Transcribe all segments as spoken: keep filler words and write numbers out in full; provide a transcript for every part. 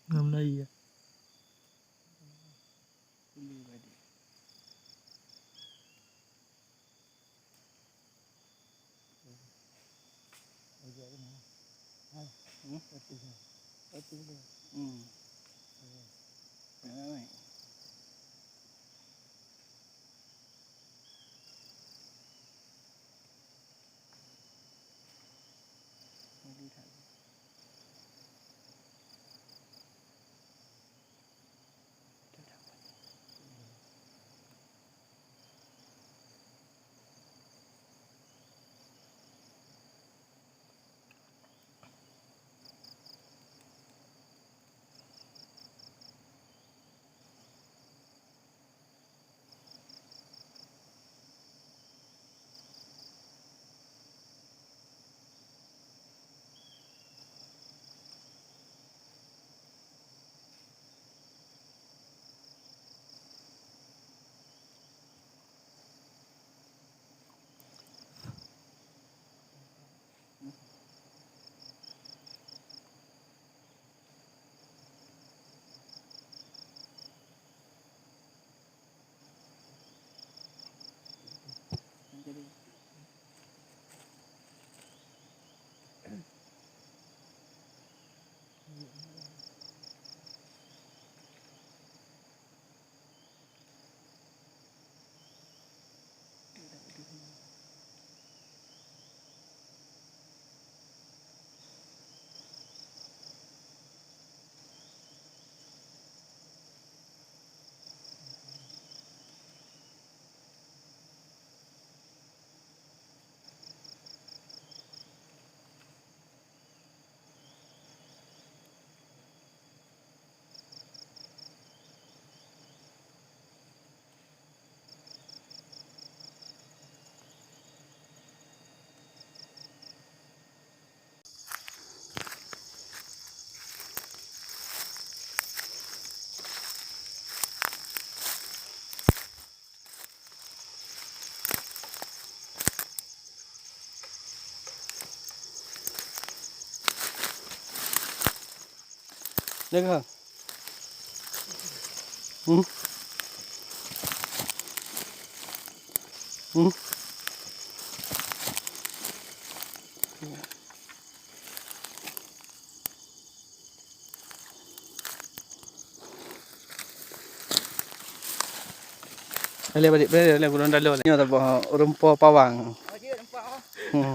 Ngon Melayu ya. Hmm. Hmm. Dengar. Hmm. Hmm. Lé balik, lé, lé, gulong dalu. Nyoe taboh rumpok pawang. Oh, jeuet nampak, oh. Hmm.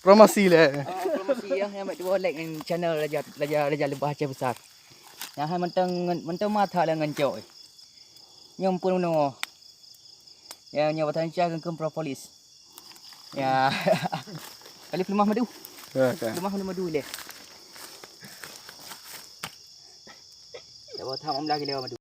Promosi lé. Oh, promosi ya, yang buat dua like ngan channel Raja, Raja, Raja Lebah Aceh Besar. Yang hai mantong, mantong mata lah ngan cok. Nyoe pun unoe. Ya, nyoe batang cah kengkeng propolis. Ya. Kali peulumah madu. Ya, kan. Peulumah madu, madu lé. Ya, bawa tham amlah gila madu.